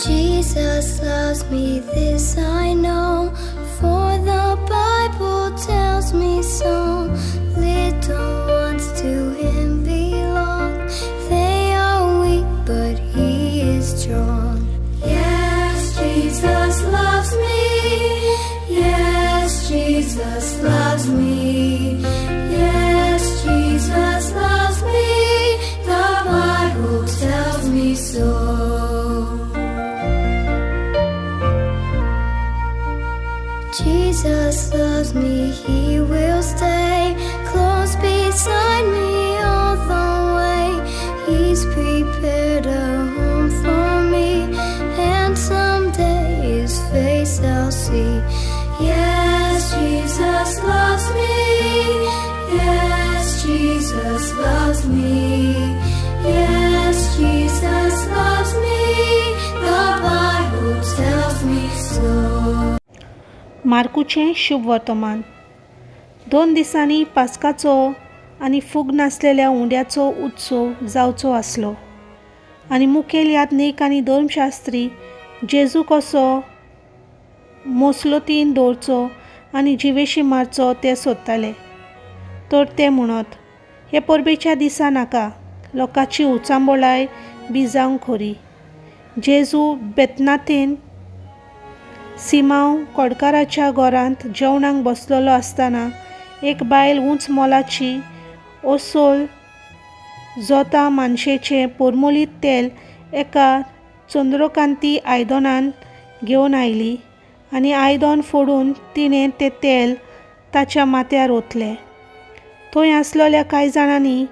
Jesus loves me, this I know, for the Bible tells me so. Little ones to him belong, they are weak, but he is strong. Yes, Jesus loves me. Yes, Jesus loves me. Yes, Jesus loves me. The Bible tells me so. Jesus loves me, he will stay close beside me all the way. He's prepared a home for me, and someday his face I'll see. Yes, Jesus loves me. Yes, Jesus loves me. Yes, Jesus loves me. The Bible tells me so. मार्कूचें शुभ वर्तमान. दोन दिसांनी पास्काचो आनी फूग नासलेल्या उंड्याचो उत्सव जावचो आसलो आनी मुखेल याज्ञीक आनी धर्मशास्त्री जेजू कसो मोसलोतीन दवरचो आनी जिवेशी मारचो तें सोदताले. तर ते म्हणत, हे परबेच्या दिसा नाका, लोकांची उचांबळाय बी जावंक खरी. जेजू बेतनातेन सिमांव कोडकाराच्या घरांत जेवणाक बसलेलो आसतना एक बायल उंच मोलाची ओसोल जोता मानशेचें पोरमोलीत तेल एका चंद्रकांती आयदनान घेवन आयली आनी आयदन फोडून तिणें तें तेल ताच्या माथ्यार ओतलें. थंय आसलेल्या कांय जाणांनी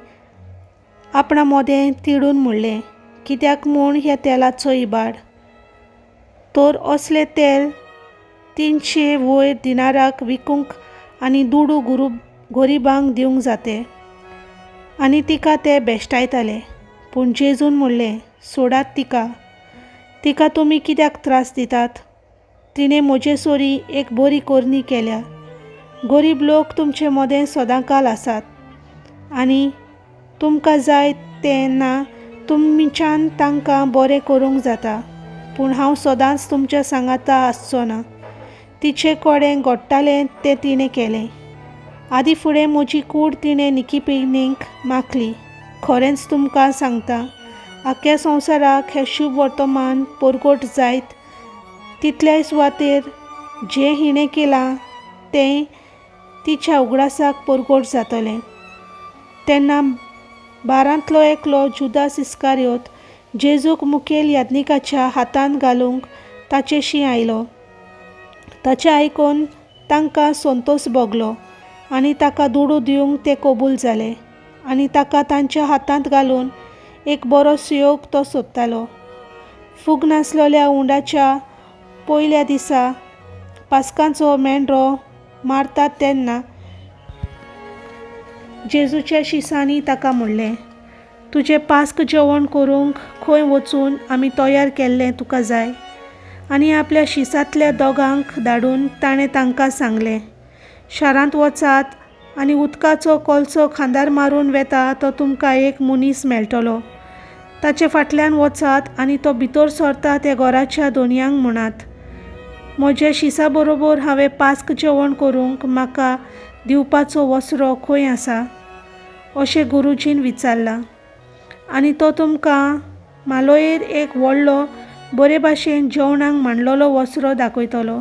आपणा मोदें तिडून म्हणलें, कित्याक म्हूण ह्या तेलाचो इबाड? तर असलें तेल 300 वयर दिनाराक विकूंक आनी दुडू गरिबांक दिवंक जाते. आनी तिका ते बेश्टायताले. पूण जेजून म्हणलें, सोडात तिका, तिका तुमी कित्याक त्रास दितात? तिणें म्हजे सरी एक बरी करणी केल्या. गरीब लोक तुमचे मदें सदांकाल आसात आनी तुमकां जाय तेन्ना तुमच्यान तांकां बरें करूंक जाता, पूण हांव सदांच तुमच्या सांगाता आसचो ना. तिचे कडेन घडटालें तें तिणें केलें. आदी फुडें म्हजी कूड तिणें निकीपिणीक माखली. खरेंच तुमकां सांगता, आख्ख्या संवसाराक हें शुभ वर्तमान परगट जायत तितल्याय सुवातेर जें हिणें केलां तें तिच्या उगडासाक परगट जातलें. तेन्ना बारांतलो एकलो जुदास इस्कारियोत जेजूक मुखेल याज्ञिकाच्या हातांत घालूंक ताचेशी आयलो. ताचें आयकून तांकां संतोस भोगलो आनी ताका दुडू दिवंक ते कबूल जाले आनी ताका तांच्या हातांत घालून एक बरो सुयोग तो सोदतालो. फूग नासलेल्या उंडाच्या पयल्या दिसा पास्कांचो मेंढरो मारतात तेन्ना जेजूच्या शिसांनी ताका म्हणलें, तुजें पास्क जेवण करूंक खंय वचून आमी तयार केल्लें तुका जाय? आनी आपल्या शिसांतल्या दोगांक धाडून ताणें तांकां सांगलें, शारांत वचात आनी उदकाचो कोलसो खांदार मारून वेता तो तुमकां एक मनीस मेळटलो. ताचे फाटल्यान वचात आनी तो भितर सरता त्या घराच्या दोनयांक म्हणात, म्हज्या शिसा बरोबर हांवें पास्क जेवण करूंक म्हाका दिवपाचो वसरो खंय आसा? अशें गुरुजीन विचारलां. आनी तो तुमकां मालोयेर एक व्हडलो बरे भाशेन जेवणाक मांडलेलो वसरो दाखयतलो.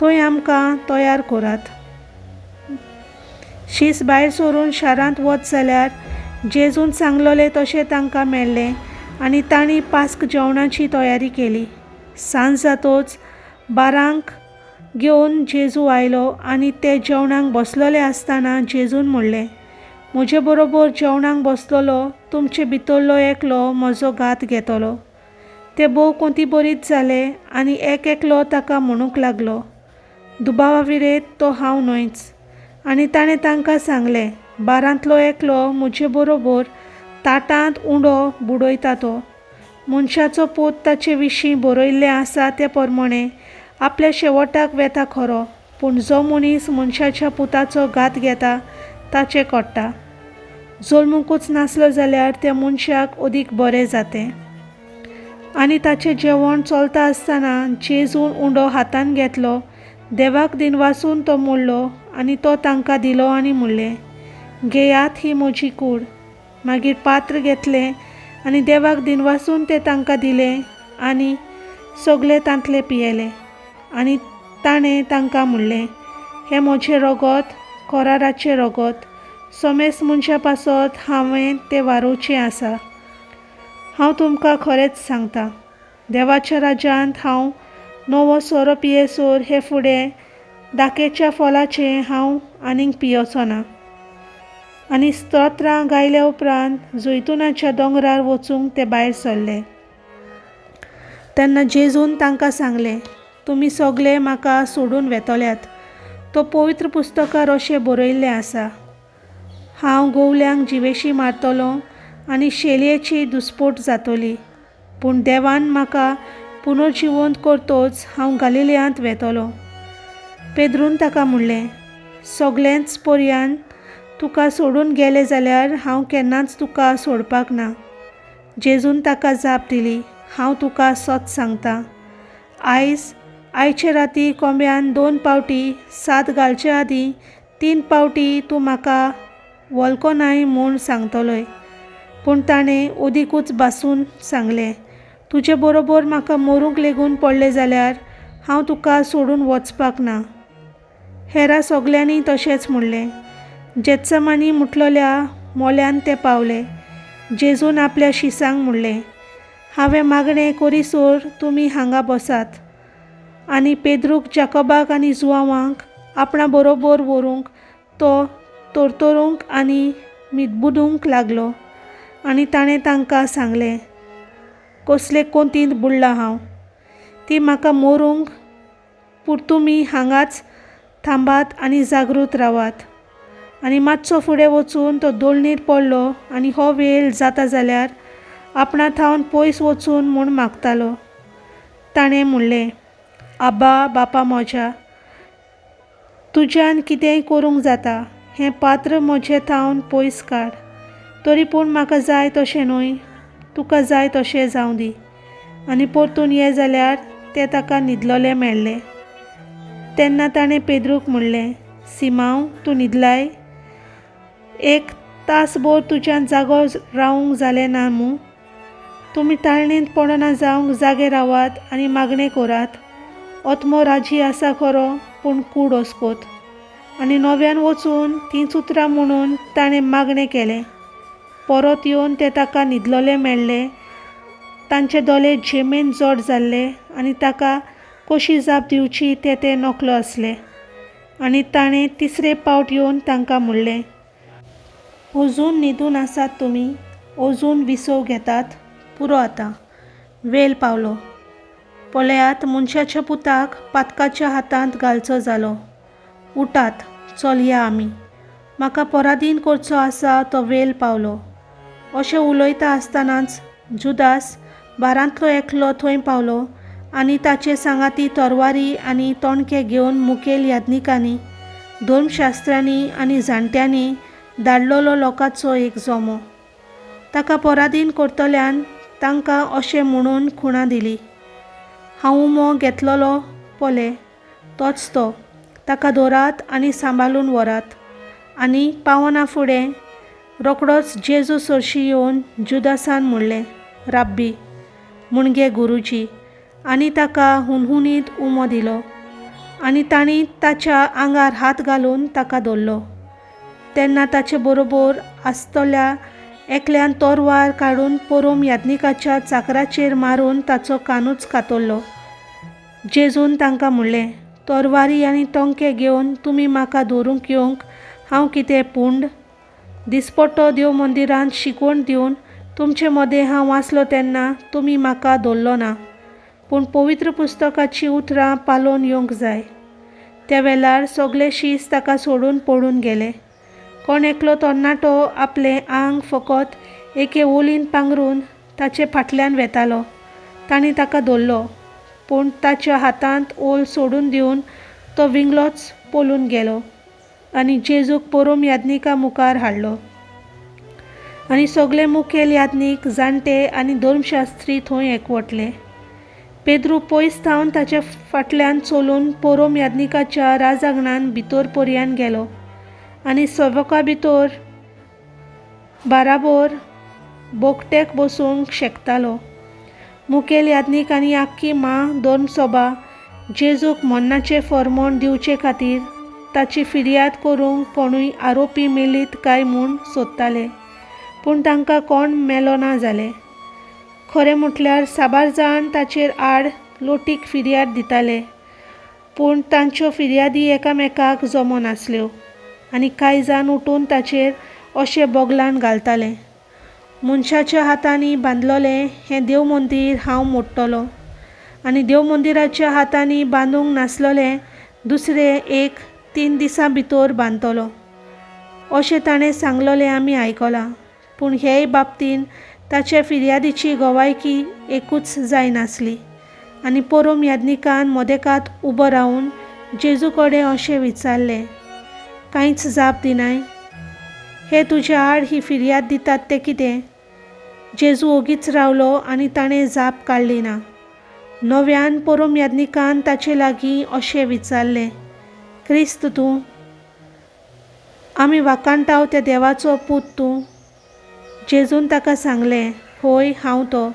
थंय आमकां तयार करात. शीस भायर सरून शारांत वच जाल्यार जेजून सांगलेलें तशें तांकां मेळ्ळें आनी तांणी पास्क जेवणाची तयारी केली. सांज जातोच बारांक घेवन जेजू आयलो आनी ते जेवणाक बसलेले आसतना जेजून म्हणलें, म्हजे बरोबर जेवणाक बसलेलो तुमचे भितरलो एकलो म्हजो घात घेतलो. ते भोव कोंतीबरीत जाले आनी एक एकलो ताका म्हणूंक लागलो, दुबावा विरेत तो हांव न्हयच. आनी ताणें तांकां सांगलें, बारांतलो एकलो म्हजे बरोबर ताटांत उंडो बुडयता तो. मनशाचो पूत ताचे विशीं बरयल्लें आसा ते प्रमाणें आपल्या शेवटाक वेता खरो, पूण जो मनीस मनशाच्या पुताचो घात घेता ताचें कोट्टा. जल्मूंकूच नासलो जाल्यार त्या मनशाक अदीक बरें जातें. आनी ताचें जेवण चलता आसतना जेजून उंडो हातान घेतलो, देवाक दिनवासून तो मोडलो आनी तो तांकां दिलो आनी म्हणलें, घेयात, ही म्हजी कूड. मागीर पात्र घेतलें आनी देवाक दिनवासून तें तांकां दिलें आनी सगळे तांतले पियेले. आनी ताणें तांकां म्हणलें, हें म्हजें रगत, कराराचें रगत, समेस्त मनशां पासत हांवें तें वारोवचें आसा. हांव तुमकां खरेंच सांगता, देवाच्या राज्यांत हांव नवो सोरो पियेसर हे फुडें दाकेच्या फळाचें हांव आनीक पियोचो ना. आनी स्तोत्रां गायल्या उपरांत जैतुनाच्या दोंगरार वचूंक ते भायर सरले. तेन्ना जेजून तांकां सांगलें, तुमी सगळे म्हाका सोडून वेतल्यात. तो पवित्र पुस्तकार अशें बरयल्लें आसा, हांव गोवल्यांक जिवेशी मारतलो आनी शेलयेची दुस्पोट जातली. पूण देवान म्हाका पुनर्जिवंत करतोच हांव गालिलियांत वेतलो. पेद्रून ताका म्हणलें, सगळेंच पर्यान तुका सोडून गेले जाल्यार हांव केन्नाच तुका सोडपाक ना. जेजून ताका जाप दिली, हांव तुका सत सांगता, आयज आयचे राती कोंब्यान 2 पावटी साद घालचे आदीं 3 पावटी तूं म्हाका वळखनाय म्हूण सांगतलोय. पूण ताणें अदिकूच बासून सांगलें, तुजे बरोबर म्हाका मरूंक लेगून पडलें जाल्यार हांव तुका सोडून वचपाक ना. हेरा सगल्यांनी तशेंच म्हणलें. जेत्समानी म्हटलेल्या मोल्यान ते पावले. जेजून आपल्या शिसांक म्हणलें, हांवें मागणें करीसर तुमी हांगा बसात. आनी पेद्रूक, जाकोबाक आनी जुवांवाक आपणा बरोबर व्हरूंक तो तरतरूंक आनी मिदबुदूंक लागलो. आनी ताणें तांकां सांगलें, कसले कोंतींत बुडला हांव, ती म्हाका मरूंक पुरतुमी हांगाच थांबात आनी जागृत रावात. आनी मातसो फुडें वचून तो दोळणीर पडलो आनी हो वेळ जाता जाल्यार आपणा थावन पयस वचून म्हूण मागतालो. ताणें म्हणलें, आबा बापा म्हज्या, तुज्यान कितेंय करूंक जाता, हें पात्र म्हजें थावन पयस काड, तरी पूण म्हाका जाय तशें न्हय, तुका जाय तशें जावं दी. आनी परतून ये जाल्यार तें ताका न्हिदलोलें मेळ्ळें. तेन्ना ताणें पेद्रूक म्हणलें, सिमांव, तूं न्हिदलाय? 1 तासभर तुज्यान जागो रावूंक जालें ना मूं? तुमी ताळणेंत पडना जावंक जागे रावात आनी मागणें करात. आत्मो राजी आसा खरो, पूण कूड अस्कोत. आनी नव्यान वचून तींच उतरां म्हणून ताणें मागणें केलें. परत येवन ते ताका न्हिदलोले मेळ्ळे. तांचे दोळे झेमेन जड जाल्ले आनी ताका कशी जाप दिवची तें ते नकळो आसले. आनी ताणें तिसरे पावट येवन तांकां म्हणलें, अजून न्हिदून आसात तुमी? अजून विसव घेतात? पुरो आतां, वेळ पावलो. पळयात, मनशाच्या पुताक पातकाच्या हातांत घालचो जालो. उठात, चलया आमी, म्हाका पराधीन करचो आसा तो वेळ पावलो. अशें उलयता आसतनाच जुदास बारांतलो एकलो थंय पावलो आनी ताचे सांगाती तरवारी आनी तोणके घेवन मुखेल याज्ञिकांनी, धर्मशास्त्र्यांनी आनी जाणट्यांनी धाडलेलो लोकांचो एक जमो. ताका पराधीन करतल्यान तांकां अशें म्हणून खुणा दिली, हांव उमो घेतलेलो पळय, तोच तो, ताका धरात आनी सांबाळून व्हरात. आनी पावना फुडें रोखडोच जेजू सरशी येवन जुदासान म्हणलें, राब्बी, म्हणजे गुरुजी, आनी ताका हुनहुनीत उमो दिलो. आनी तांणी ताच्या आंगार हात घालून ताका धरलो. तेन्ना ताचे बरोबर आसतल्या एकल्यान तोरवार काडून परोम याज्ञिकाच्या चाकराचेर मारून ताचो कानूच कातरलो. जेजून तांकां म्हणलें, तोरवारी आनी तोंके घेवन तुमी म्हाका धरूंक येवंक हांव कितें पूंड? दिसपट्टो देव मंदिरांत शिकवण दिवन तुमचे मदें हांव आसलो तेन्ना तुमी म्हाका धरलो ना, पूण पवित्र पुस्तकाची उतरां पालोवन येवंक जाय. त्या वेळार सगळे शीस ताका सोडून पळून गेले. कोण एकलो तरणाटो आपलें आंग फकत एके ओलीन पांगरून ताचे फाटल्यान वेतालो. तांणी ताका धरलो, पूण ताच्या हातांत ओल सोडून दिवन तो विंगलोच पळून गेलो आनी जेजूक परोम याज्ञिका मुखार हाडलो. आनी सगळे मुखेल याज्ञीक, जाणटे आनी धर्मशास्त्री थंय एकवटले. पेद्रू पयस थावन ताच्या फाटल्यान चलून पोरोम याज्ञिकाच्या राजांगणान भितर पर्यान गेलो आनी सेवका भितर बाराबोर बोकटेक बसूंक शकतालो. मुखेल याज्ञीक आनी आख्खी मा धर्मसभा जेजूक मरणाचें फर्मोण दिवचे खातीर ताची फिर्याद करूंक कोणूय आरोपी मेळीत काय म्हूण सोदताले, पूण तांकां कोण मेलो ना जाले. खरें म्हटल्यार साबार जाण ताचेर आड लोटीक फिर्याद दिताले, पूण तांच्यो फिर्यादी एकामेकाक जमनासल्यो आनी कांय जाण उठून ताचेर अशें बोगलान घालताले, मनशाच्या हातांनी बांदलोलें हें देव मंदीर हांव मोडटलो आनी देव मंदिराच्या हातांनी बांदूंक नासलोलें दुसरें एक 3 दिसां भितर बांदतलो, अशें ताणें सांगलोलें आमी आयकलां. पूण हेय बाबतीन ताचे फिर्यादीची गवायकी एकूच जायनासली. आनी पोरोम याज्ञिकान मदेकात उबो रावन जेजू कडेन अशें विचारलें, कांयच जाप दिनाय? हे तुज्या आड ही फिर्याद दितात तें कितें? जेजू ओगीच रावलो आनी ताणें जाप काडली ना. नव्यान पोरोम याज्ञिकान ताचे लागीं अशें विचारलें, क्रिस्त तूं? आमी वाखाणटाव त्या देवाचो पूत तूं? जेजून ताका सांगलें, होय, हांव तो.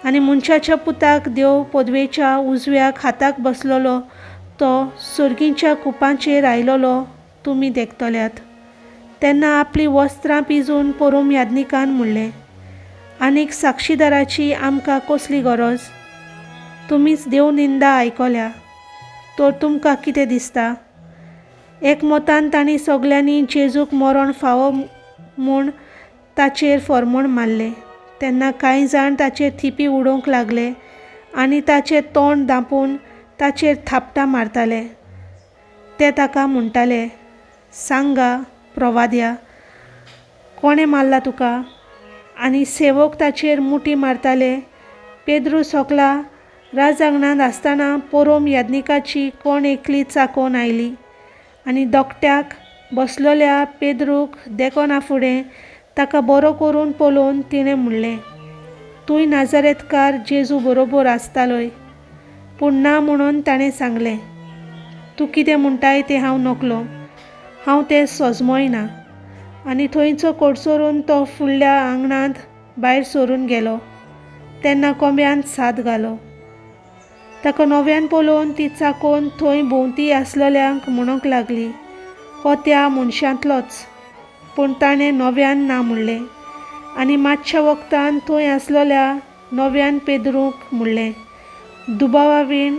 आनी मनशाच्या पुताक देव पदवेच्या उजव्या हाताक बसलोलो तो सर्गीच्या कुपांचेर आयलोलो तुमी देखतल्यात. तेन्ना आपली वस्त्रां पिजून पोरोम याज्ञिकान म्हणलें, आनीक साक्षीदाराची आमकां कसली गरज? तुमीच देव निंदा आयकल्या, तर तुमकां कितें दिसता? एकमतान तांणी सगल्यांनी जेजूक मरण फावो म्हूण ताचेर फर्मोण मारलें. तेन्ना कांय जाण ताचेर थिपी उडोवंक लागले आनी ताचें तोंड धांपून ताचेर थापटां मारताले. ते ताका म्हणटाले, सांगा प्रवाद्या, कोणें मारला तुका? आनी सेवक ताचेर मुठी मारताले. पेद्रू सोकला राजांगणांत आसतना पोरोम याज्ञिकाची कोण एकली चाकोवन आयली आनी दोकट्याक बसलोल्या पेद्रूक देखना फुडें ताका बरो करून पळोवन तिणें म्हणलें, तूंय नाजारेतकार जेजू बरोबर आसतालोय. पूण ना म्हणून ताणें सांगलें, तूं कितें म्हणटाय तें हांव नकलो, हांव तें सोजमोय ना. आनी थंयचो कडसरून तो फुडल्या आंगणांत भायर सरून गेलो. तेन्ना कोंब्यान साद घालो. ताका नव्यान पळोवन ती चाकोवन थंय भोंवती आसलेल्यांक म्हणूंक लागली, हो त्या मनशांतलोच. पूण ताणें नव्यान ना म्हणलें आनी मातशा वखदान थंय आसलेल्या नव्यान पेद्रूक म्हणलें, दुबावावीण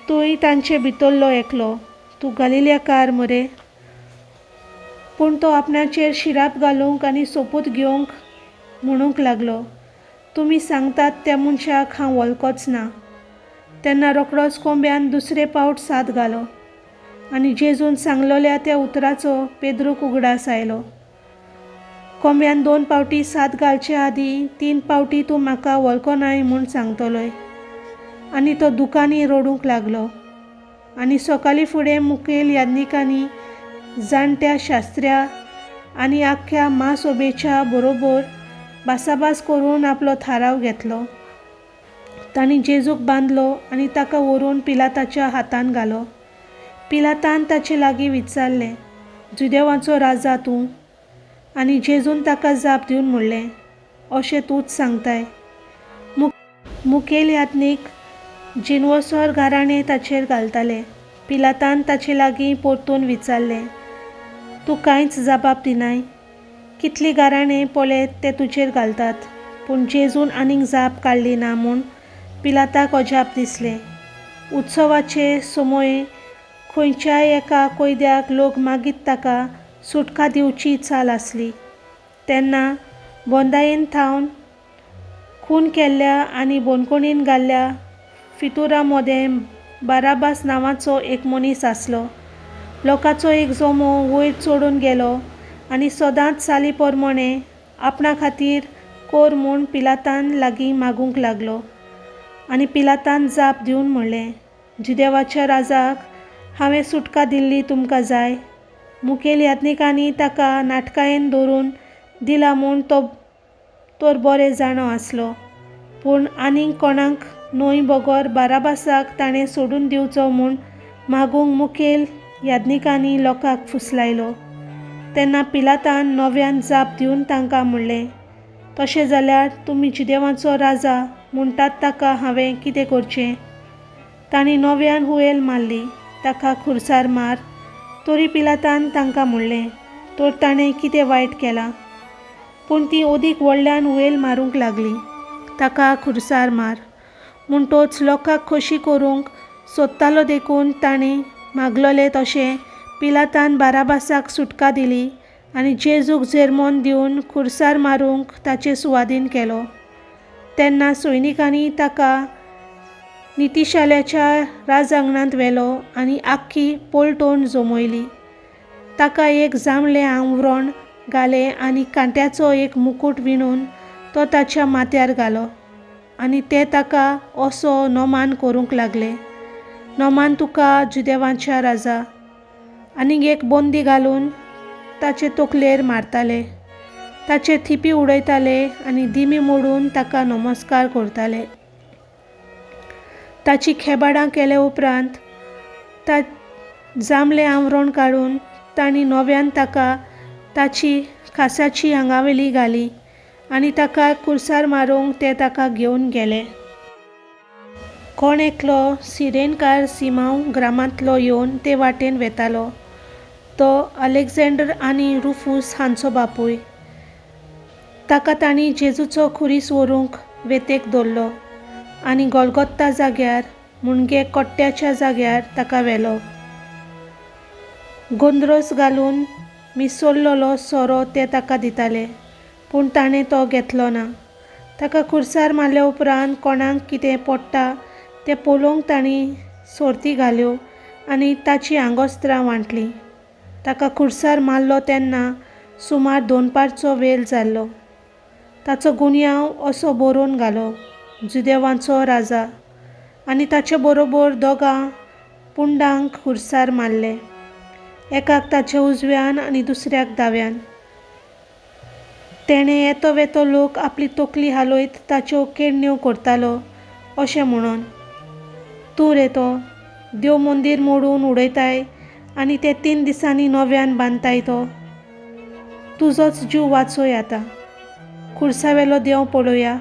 तूंय तांचे भितरलो एकलो, तूं गालिल्याकार मरे. पूण तो आपणाचेर शिराप घालूंक आनी सोपूत घेवंक म्हणूंक लागलो, तुमी सांगतात त्या मनशाक हांव वळखोच ना. तेन्ना रोखडोच कोंब्यान दुसरे पावट साद घालो आनी जेजून सांगलोल्या त्या उतराचो पेद्रूक उगडास आयलो. कोंब्यान 2 पावटी साद घालचे आदीं 3 पावटी तूं म्हाका वळखनाय म्हूण सांगतलोय. आनी तो दुकांनी रडूंक लागलो. आनी सकाळीं फुडें मुखेल याज्ञिकांनी जाणट्या शास्त्र्या आनी आख्ख्या म्हासभेच्या बरोबर भासाभास करून आपलो थाराव घेतलो. तांणी जेजूक बांदलो आनी ताका व्हरून पिलाताच्या हातान घालो. पिलातान ताचे लागीं विचारलें, जुदेवांचो राजा तूं? आनी जेजून ताका जाप दिवन म्हणलें, अशें तूंच सांगताय. मुखेल याज्ञीक जिनवसर गाराणें ताचेर घालताले. पिलातान ताचे लागीं परतून विचारलें, तूं कांयच जबाब दिनाय? कितली गाराणें पळयत ते तुजेर घालतात. पूण जेजून आनीक जाप काडली ना म्हूण पिलाताक अजाप दिसलें. उत्सवाचे समय खंयच्याय एका कैद्याक लोक मागीर ताका सुटका दिवची चाल आसली. तेन्ना बोंदायेन थावन खून केल्ल्या आनी बोनकोणीन घाल्ल्या फितुरा मदें बाराबास नांवाचो एक मनीस आसलो. लोकांचो एक जमो वयर चडून गेलो आनी सदांच चाली प्रमाणें आपणा खातीर कोर म्हूण पिलातान लागीं मागूंक लागलो. आनी पिलातान जाप दिवन म्हणलें, जुदेवाच्या राजाक हांवें सुटका दिल्ली तुमकां जाय? मुखेल याज्ञिकांनी ताका नाटकायेन धरून दिला म्हूण तो तर बरें जाणो आसलो, पूण आनीक कोणाक न्हय बगर बाराबासाक ताणें सोडून दिवचो म्हूण मागूंक मुखेल याज्ञिकांनी लोकांक फुसलायलो. तेन्ना पिलातान नव्यान जाप दिवन तांकां म्हणलें, तशें जाल्यार तुमी जुदेवांचो राजा म्हणटात ताका हांवें कितें करचें? तांणी नव्यान हुयेल मारली, ताका खुरसार मार. तरी पिलातान तांकां म्हणलें, तर ताणें कितें वायट केलां? पूण तीं अदीक व्हडल्यान हुयेल मारूंक लागलीं, ताका खुरसार मार. म्हणटोच लोकांक खोशी करूंक सोदतालो देखून तांणी मागलोलें तशें पिलातान बाराबासाक सुटका दिली आनी जेजूक जेरमोन दिवन खुरसार मारूंक ताचे सुवादीन केलो. तेन्ना सैनिकांनी ताका नितिशाल्याच्या राजांगणांत व्हेलो आनी आख्खी पलटण जमयली. ताका एक जांबळें आवरण घालें आनी कांट्याचो एक मुकूट विणून तो ताच्या माथ्यार घालो आनी ते ताका असो नोमान करूंक लागले, नोमान तुका जुदेवांच्या राजा. आनीक एक बंदी घालून ताचे तकलेर मारताले, ताचे थिपी उडयताले आनी दिमी मोडून ताका नमस्कार करताले. ताची खेबाडां केले उपरांत ता जांबळें आवरण काडून तांणी नव्यान ताका ताची खासाची आंगावेली घाली आनी ताका खुरसार मारूंक ते ताका घेवन गेले. कोण एकलो सिरेनकार सिमांव ग्रामांतलो येवन ते वाटेन वेतालो. तो अलेक्झांडर आनी रुफूस हांचो बापूय. ताका तांणी जेजूचो खुरीस व्हरूंक वेतेक दवरलो आनी गोलगोत्ता जाग्यार म्हणजे कोट्ट्याच्या जाग्यार ताका व्हेलो. गोंद्रोस घालून मिसळलेलो सोरो ते ताका दिताले, पूण ताणें तो घेतलो ना. ताका खुरसार मारल्या उपरांत कोणाक कितें पडटा तें पळोवंक तांणी सोर्ती घाल्यो आनी ताचीं आंगोस्त्रां वांटलीं. ताका खुरसार मारलो तेन्ना सुमार दोनपारचो वेळ जाल्लो. ताचो गुन्यांव असो बरोवन घालो, जुदेवांचो राजा. आनी ताचे बरोबर दोगां पुंडांक खुरसार मारले, एकाक ताच्या उजव्यान आनी दुसऱ्याक दाव्यान. तेणें येतो वेतो लोक आपली तकली हालयत ताच्यो केडण्यो करतालो अशें म्हणून, तूं रे तो देव मंदीर मोडून उडयताय आनी ते 3 दिसांनी नव्यान बांदताय तो, तुजोच जीव वाचोय आतां, खुरसावेलो देव पळोवया.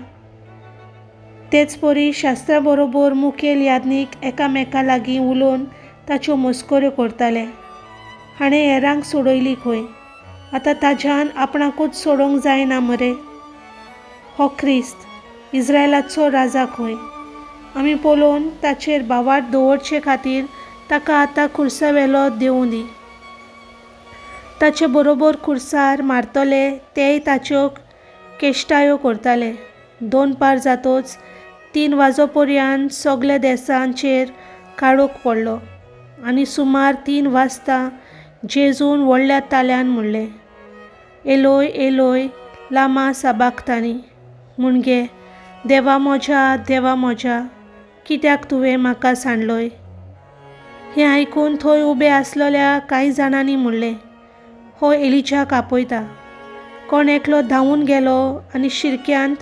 तेच परी शास्त्रा बरोबर मुखेल याज्ञीक एकामेका लागीं उलोवन ताच्यो मस्कऱ्यो करताले. हाणें हेरांक सोडयली खंय, आतां ताज्यान आपणाकूच सोडोवंक जायना मरे? हो क्रिस्त इस्रायलाचो राजा खंय? आमी पळोवन ताचेर भावार्थ दवरचे खातीर ताका आतां खुरसावेलो देवूं दी. ताचे बरोबर खुरसार मारतले तेय ताच्यो केश्टायो करताले. 2 जातोच 3 वाजो पर्यंत सगल्या देसांचेर काळोख पडलो आनी सुमार 3 वाजता जेजून व्हडल्या ताल्यान म्हणलें, एलोय एलोय लामा साबाक्तानी, म्हणजे देवा म्हज्या देवा म्हज्या कित्याक तुवें म्हाका सांडलोय? हें आयकून थंय उबे आसलेल्या कांय जाणांनी म्हणलें, हो एलिजाक आपयता. कोण एकलो धांवून गेलो आनी शिरक्यांत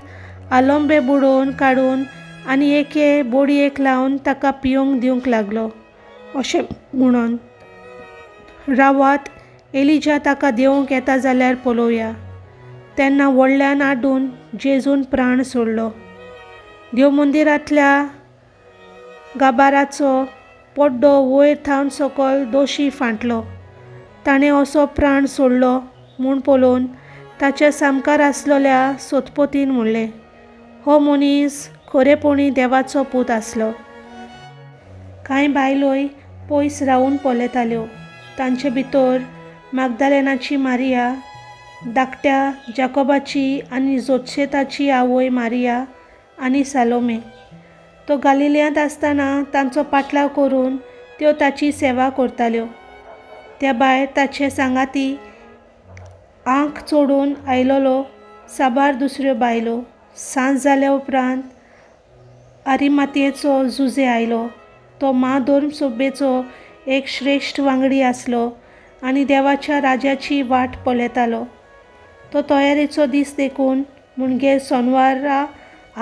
आलोंबे बुडोवन काडून आनी एके बोडयेक लावन ताका पिवंक दिवंक लागलो, अशें म्हणून, रावात, एलिजा ताका देवंक येता जाल्यार पळोवया. तेन्ना व्हडल्यान आड्डून जेजून प्राण सोडलो. देव मंदिरांतल्या गाबाराचो पड्डो वयर थावन सकयल दोशी फांटलो. ताणें असो प्राण सोडलो म्हूण पळोवन ताच्या सामकार आसलेल्या सोतपोतीन म्हणलें, हो मनीस खरेपणी देवाचो पूत आसलो. कांय बायलोय पयस रावून पळयताल्यो. तांचे भितर मागदालेनाची मारिया, धाकट्या जाकोबाची आनी जोत्शेताची आवय मारिया आनी सालोमे. तो गालिलियांत आसतना तांचो पाटलाव करून त्यो ताची सेवा करताल्यो. त्या भायर ताचे सांगाती आंक चडून आयलोलो साबार दुसऱ्यो बायलो. सांज जाल्या उपरांत आरिमातयेचो जुजे आयलो. तो म्हाधर्म सभेचो एक श्रेश्ठ वांगडी आसलो आनी देवाच्या राजाची वाट पळयतालो. तो तयारेचो दीस देखून म्हणजे सोनवारा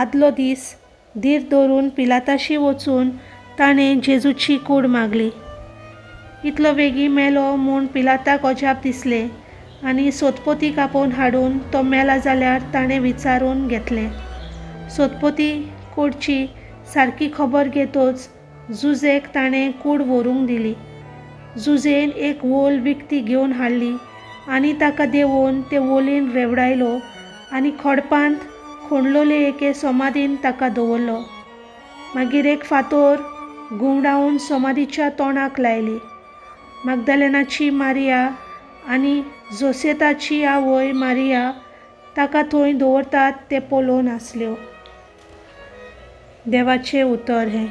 आदलो दीस धीर दवरून पिलाताशी वचून ताणें जेजूची कूड मागली. इतलो वेगीं मेलो म्हूण पिलाताक अजाप दिसलें आनी सोदपोतीक आपोवन हाडून तो मेला जाल्यार ताणें विचारून घेतलें. सोदपोती कडची सारकी खबर घेतच जुजेक ताणें कूड व्हरूंक दिली. जुजेन एक वोल विकती घेवन हाडली आनी ताका देंवोवन ते वोलीन रेवडायलो आनी खडपांत खोणलोले एके समाधीन ताका दवरलो. मागीर एक फातोर घुंवडावन समाधीच्या तोंडाक लायली. मागदालेनाची मारिया आनी जोसेताची आवय मारिया ताका थंय दवरतात तें पळोवन आसल्यो. देवाचें उतर हें.